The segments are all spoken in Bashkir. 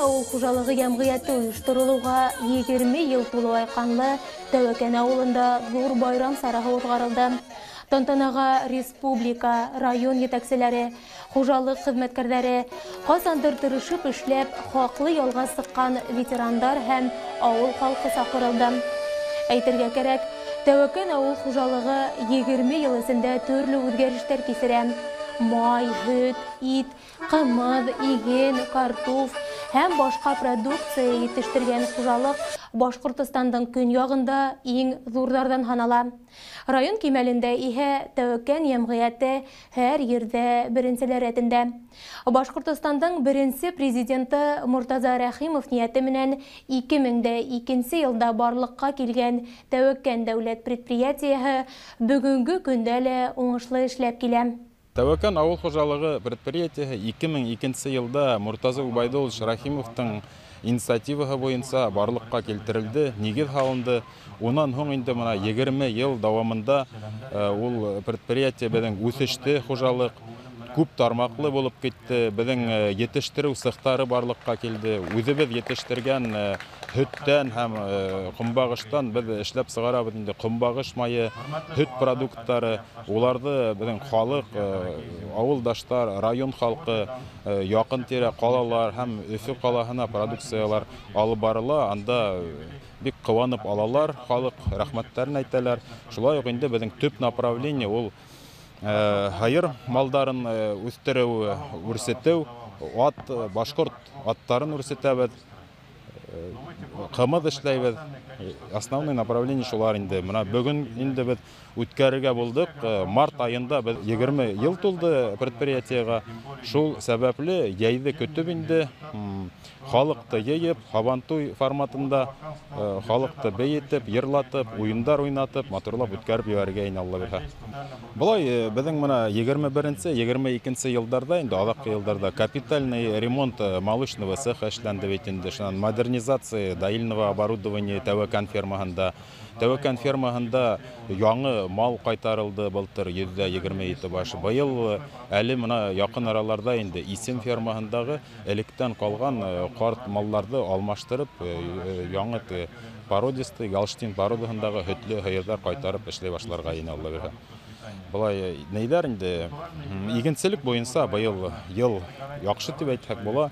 Тәүәкән ауыл хужалығы йәмғиәте ойошторолоуға 20 йыл тулыу айҡанлы Тәүәкән ауылында ҙур байрам сараһы уҙғарылды. Тантанаға республика, район етәкселәре, хужалыҡ хеҙмәткәрҙәре, ҡасандыр тырышып эшләп, хаҡлы ялға сыҡҡан ветерандар һәм ауыл халҡы саҡырылды. Әйтергә кәрәк, Тәүәкән ауыл хужалығы 20 йыл эсендә төрлө үҙгәрештәр кисерә. Май, һөт, ит, ҡымыҙ, иген, картуф һәм башҡа продукция етештергән хужалыҡ Башҡортостандың көньяғында иң ҙурҙарҙан һанала. Район кимәлендә иһә Тәүәкән йәмғиәте һәр ерҙә беренселәр рәтендә. Башҡортостандың беренсе президенты Мортаза Рәхимов ниәте менән 2002 йылда барлыҡҡа килгән Тәүәкән дәүләт предприятиеһы бөгөнгө көндә лә уңышлы эшләп килә. Тәүәкән ауыл хужалығы предприятиеһы 2002 йылда Мортаза Убайдуллович Рахимовтың инициативаһы буйынса барлыҡҡа килтерелде, нигеҙ һалынды. Унан һуң инде мына 20 йыл дауамында ул предприятие беҙҙең үҫеште, хужалыҡ күп тармаҡлы булып китте, беҙҙең етештереү цехтары барлыҡҡа килде. Үҙебеҙ етештергән һөттән һәм ҡомбағыштан беҙ эшләп сығарабыҙ инде ҡомбағыш майы, һөт продукттары. Уларҙы беҙҙең халыҡ, ауылдаштар, район халҡы, яҡын тирә ҡалалар һәм Өфө ҡалаһына продукциялар алып барыла. Анда бик ҡыуанып алалар, халыҡ рәхмәттәрен әйтәләр. Шулай уҡ инде беҙҙең төп направление ул һыйыр малдарын үҫтереү, үрсетеү, ат, башҡорт аттарын үрсетәбеҙ, ҡымыҙ эшләйбеҙ. Основной направление шулар инде. Мына бөгөн инде беҙ үткәрергә булдыҡ. Март айында беҙ 20 йыл тулды предприятиеға. Шул сәбәпле йәйҙе көтөп инде халыҡты йыйып, һабантуй форматында халыҡты бейетеп, йырлатып, уйындар уйнатып, матурлап үткәреп ебәрергә инде, Алла бирһә. Былай беҙҙең мына 21-нсе, 22-нсе йылдарҙа инде аҙаҡҡы йылдарҙа капитальный ремонт молочного цеха эшләнде бит инде. Шунан модернизация доильного оборудования Тәүәкән фермаһында. Тәүәкән фермаһында яңы мал ҡайтарылды былтыр 127 баш. Быйыл әле мына яҡын араларҙа инде Исем фермаһындағы электән ҡалған ҡарт малларҙы алмаштырып, яңы породистый голштин породыһындағы һөтлө һыйырҙар ҡайтарып эшләй башларға ине, Алла бирһә. Былай нейҙәр инде, игенселек буйынса быйыл йыл яҡшы тип әйтһәк була.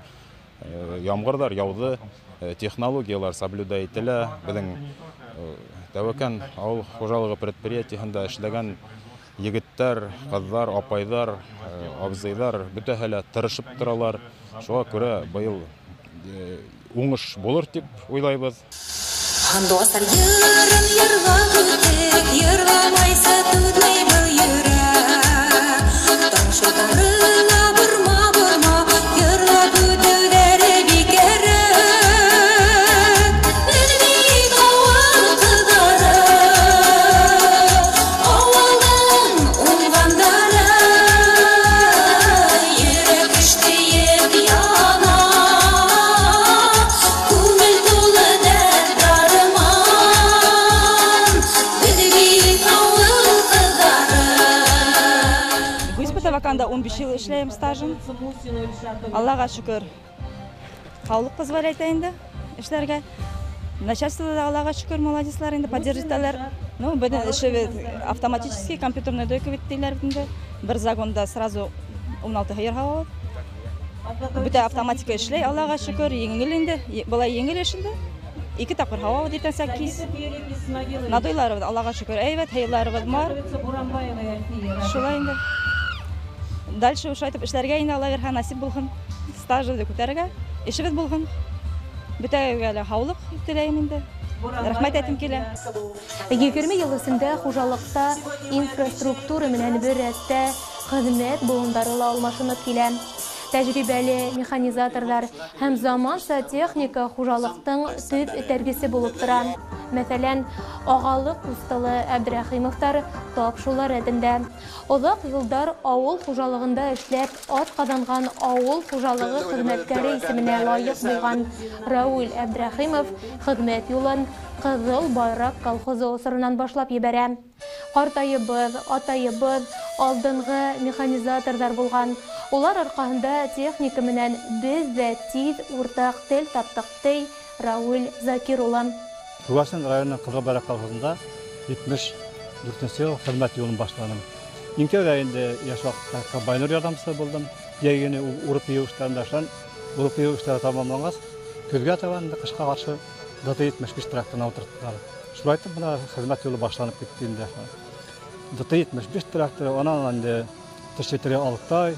Ямғырҙар яуҙы, технологиялар соблюдать ителә. Беҙҙең Тәүәкән ауыл хужалығы предприятиеһында эшләгән егеттәр, ҡыҙҙар, апайҙар, абзыйҙар бөтәһе лә тырышып торалар. Шуға күрә быйыл уңыш булыр тип уйлайбыҙ. Һандуғастар йырын йырлап үттек, йырламайса түҙмәй был йөрәк. Таң шылтырына борма-борма, йырлап үтеүҙәре бик кәрәк. Беҙ бит ауыл ҡыҙҙары, ауылдың уңғандары. Йөрәк өшкөйөп яна, күңел тулы дәрт арман. Беҙ бит ауыл ҡыҙҙары. ГУСП Таваканда 15 йыл эшләйем стажым. Аллаға шөкөр, һаулыҡ позволяет инде эшләргә. Начальство да Аллаға шөкөр, молодецлар инде, поддерживать итәләр. Ну, беҙҙең эшебеҙ автоматический, компьютерный дойка бит тиләр бит инде. Бер загонда сразу 16 һыйыр һауабыҙ. Бөтә автоматика эшләй, Аллаға шөкөр, еңел инде. Былай еңел эш инде. Ике тапҡыр һауабыҙ иртәнсәк, кис. Надойларыбыҙ Аллаға шөкөр әйбәт, һыйырларыбыҙ бар. Шулай инде. Дальше ошайтып эшләргә инде, Алла бирһә, насип булһын. Стажыбыҙҙы күтәрергә, эшебеҙ булһын. Бөтәгә лә һаулыҡ теләйем инде. Рәхмәт әйтем килә. 20 йыл эсендә хужалыҡта инфраструктура менән бер рәттә хеҙмәт быуындары ла алмашынып килә. Тәжрибәле механизаторҙар һәм заманса техника хужалыҡтың төп этәргесе булып тора. Мәҫәлән, ағалы ҡустылы Әбдрәхимовтар тап шулар рәтендә. Оҙаҡ йылдар ауыл хужалығында эшләп, ат ҡаҙанған ауыл хужалығы хеҙмәткәре исеменә лайыҡ булған Рауил Әбдрәхимов хеҙмәт юлын Ҡыҙыл Байраҡ колхозы осоронан башлап ебәрә. Ҡартайыбыҙ, атайыбыҙ алдынғы механизаторҙар булған. Улар арҡаһында техника менән беҙ ҙә тиҙ уртаҡ тел таптыҡ, ти Рауил Закир улы. Күгәрсен районының Ҡыҙыл Байраҡ колхозында 74 йыл хеҙмәт юлын башланым. Иң тәүҙә инде йәш ваҡытта комбайнер ярҙамсыһы булдым. Йәйгене урып йыйыу эштәрендә эшләнем. Урып йыйыу эштәре тамамланғас, көҙгә табан инде ҡышҡа ҡаршы ДТ-75 тракторына ултырттылар. Шулай итеп бына хеҙмәт юлы башланып китте инде. ДТ-75 тракторы, анан инде Т-4 Алтай,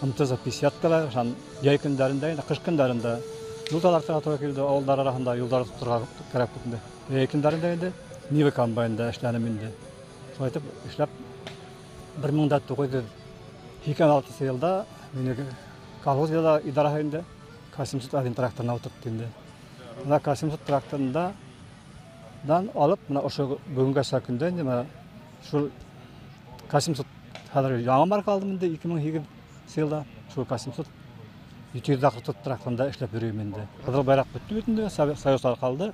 МТЗ-50 шан йәй көндәрендә, инде ҡыш көндәрендә юл талартырға тура килде, ауылдар араһында юлдар тоторға кәрәк бит инде. Йәй көндәрендә инде Нива комбайнда эшләнем инде. Шулай итеп эшләп 1986 йылда мине колхоз идараһы инде К-701 тракторына ултыртты инде. Бына К-700 тракторында дан алып, бына ошо бөгөнгәсә көндә инде бына шул К-700 хәҙер яңы марка алдым инде 2008 йылда. Шул К-700 744 тракторында эшләп йөрөйөм инде. Ҡыҙыл Байраҡ бөттө бит инде, Союзлар ҡалды.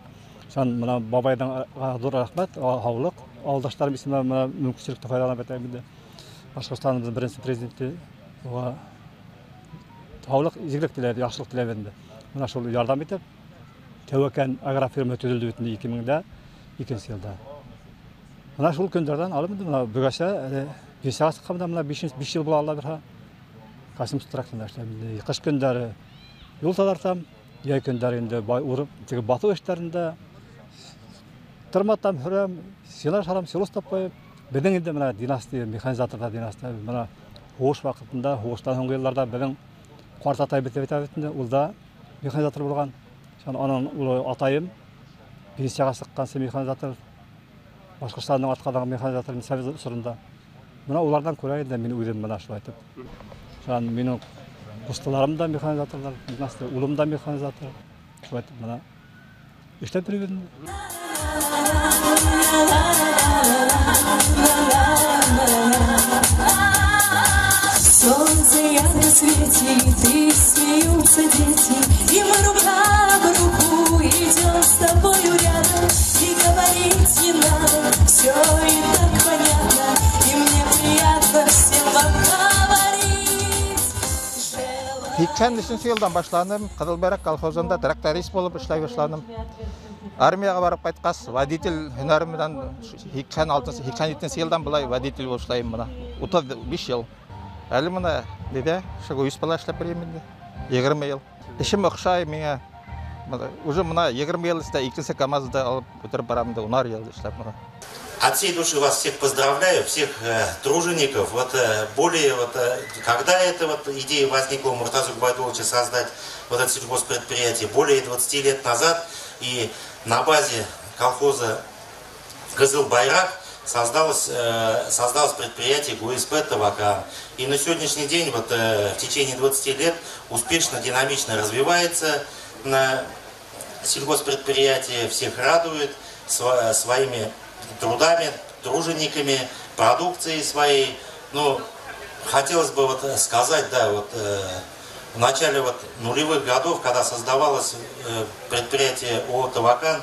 Шунан бына бабайҙың ҙур рәхмәт, һаулыҡ, ауылдаштарым исеменән бына мөмкинселекте файҙаланып әйтәм инде. Башҡортостаныбыҙҙың беренсе президенты уға һаулыҡ, изгелек теләйбеҙ, яҡшылыҡ теләйбеҙ инде. Бына шул ярҙам итеп, Тәүәкән агрофирма төҙөлдө бит инде 2002 йылда. Бына шул көндәрҙән алып инде бына бөгәсә әле пенсияға сыҡҡанда бына 5 йыл була ала бирһә, К-700 тракторында эшләйем инде. Ҡыш көндәре юл таҙартам, йәй көндәре инде урып, теге баҫыу эштәрендә тырматам, һөрәм, сенаж һалам, силос тапайым. Беҙҙең инде бына династия, механизаторҙар династия, бына һуғыш ваҡытында, һуғыштан һуңғы йылдарҙа беҙҙең ҡарт атай бит әйтә бит инде, ул да механизатор булған. Шунан аның улы атайым пенсияға сыҡҡансы механизатор, Башҡортостандың атҡаҙанған механизаторы совет осоронда. Бына уларҙан күрә инде мин үҙем бына шулай итеп. Шунан минең ҡустыларым да механизаторҙар, династия, улым да механизатор. Шулай итеп бына эшләп йөрөйбөҙ инде. Солнце ярко светит, и смеются дети, и мы рука в руку идем с тобою рядом, и говорить не надо, все и так понятно, и мне приятно всем вам говорить. 83 йылдан башланым, Ҡыҙыл Байраҡ колхозында тракторист булып эшләй башланым. Армияға барып ҡайтҡас, водитель һөнәре менән 86-87 йылдан былай водитель булып эшләйем бына. 35 йыл. Әле бына дидә, шул ГУСП-ла эшләп йөрөйөм инде. 20 йыл. Эшем оҡшай миңә. Уже бына 20 йыл эстә икенсе КАМАЗды алып үтереп барам инде, 10 йыл эшләп бына. От всей души вас всех поздравляю, всех тружеников. Вот более вот, когда эта вот идея возникла у Муртазы Губайдулловича создать вот это сельхозпредприятие более 20 лет назад, и на базе колхоза Кызыл-Байрак создалось предприятие ГУСП «Тавакан». И на сегодняшний день, вот, в течение 20 лет, успешно, динамично развивается на сельхозпредприятие, всех радует своими трудами, тружениками, продукцией своей. Ну, хотелось бы вот сказать, да, вот в начале вот нулевых годов, когда создавалось предприятие ООО «Тавакан»,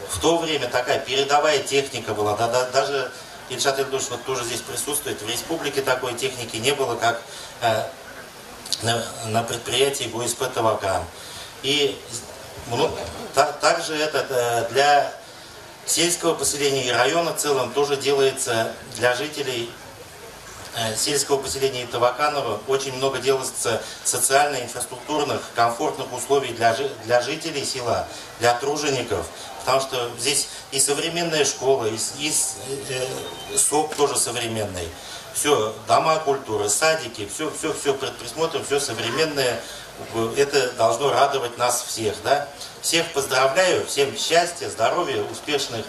в то время такая передовая техника была, да, да, даже Ильшат Ильдуш вот тоже здесь присутствует, в республике такой техники не было, как на предприятии ГУСП «Тавакан». И также это для сельского поселения и района в целом тоже делается для жителей сельского поселения Таваканова. Очень много делается социально-инфраструктурных, комфортных условий для жителей села, для тружеников. Потому что здесь и современная школа, и СОК тоже современный. Все, дома культуры, садики, все под присмотром, все современное. Это должно радовать нас всех, да? Всех поздравляю, всем счастья, здоровья, успешных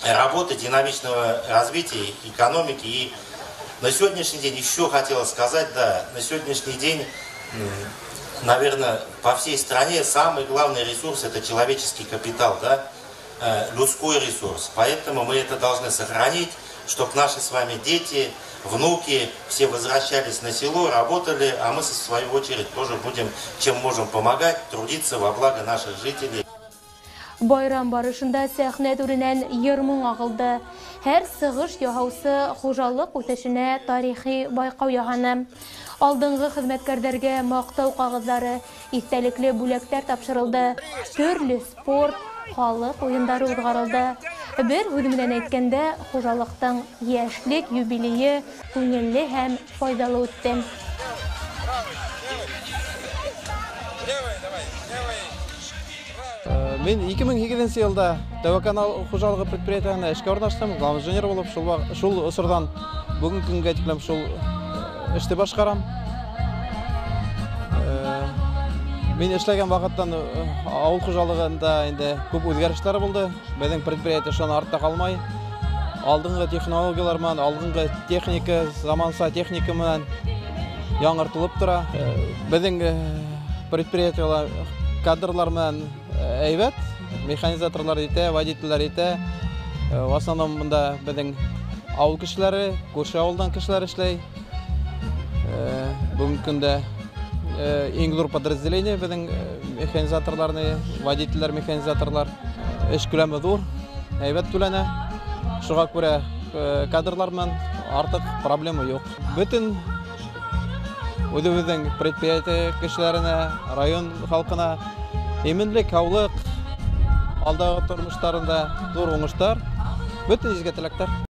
работы, динамичного развития экономики. И на сегодняшний день еще хотела сказать, да, на сегодняшний день, наверное, по всей стране самый главный ресурс – это человеческий капитал, да, людской ресурс. Поэтому мы это должны сохранить, чтобы наши с вами дети, внуки все возвращались на село, работали, а мы, в свою очередь, тоже будем, чем можем, помогать, трудиться во благо наших жителей. Байрам барышында сәхнә түренән йыр-моң ағылды. Һәр сығыш яһаусы хужалыҡ үҫешенә тарихи байҡау яһаны. Алдынғы хеҙмәткәрҙәргә маҡтау ҡағыҙҙары, иҫтәлекле бүләктәр тапшырылды. Төрлө спорт, халыҡ уйындары уҙғарылды. Бер һүҙ менән әйткәндә, хужалыҡтың йәшлек юбилейы күңелле һәм файҙалы үтте. Мин 2008 йылда Тәүәкән хужалығы предприятиеһына эшкә урынлаштым, главный инженер булып, шул осорҙан бөгөнгө көнгә тиклем шул эште башҡарам. Мин эшләгән ваҡыттан ауыл хужалығында инде күп үҙгәрештәр булды. Беҙҙең предприятие шунан артта ҡалмай. Алдынғы технологиялар менән, алдынғы техника, заманса техника менән яңыртылып тора. Беҙҙең предприятиелар кадрлар менән әйбәт, механизаторлар итә, водительләр итә. В основном бында беҙҙең ауыл кешеләре, күрше ауылдан кешеләр эшләй. Бөгөнгө көндә иң ҙур подразделение беҙҙең механизаторларны, водительләр, механизаторлар. Эш күләме ҙур, әйбәт түләнә. Шуға күрә кадрлар менән артыҡ проблема юҡ. Бөтөн үҙебеҙҙең предприятие кешеләренә, район халҡына именлек, һаулыҡ, алдағы тормоштарында ҙур уңыштар, бөтөн изге теләктәр.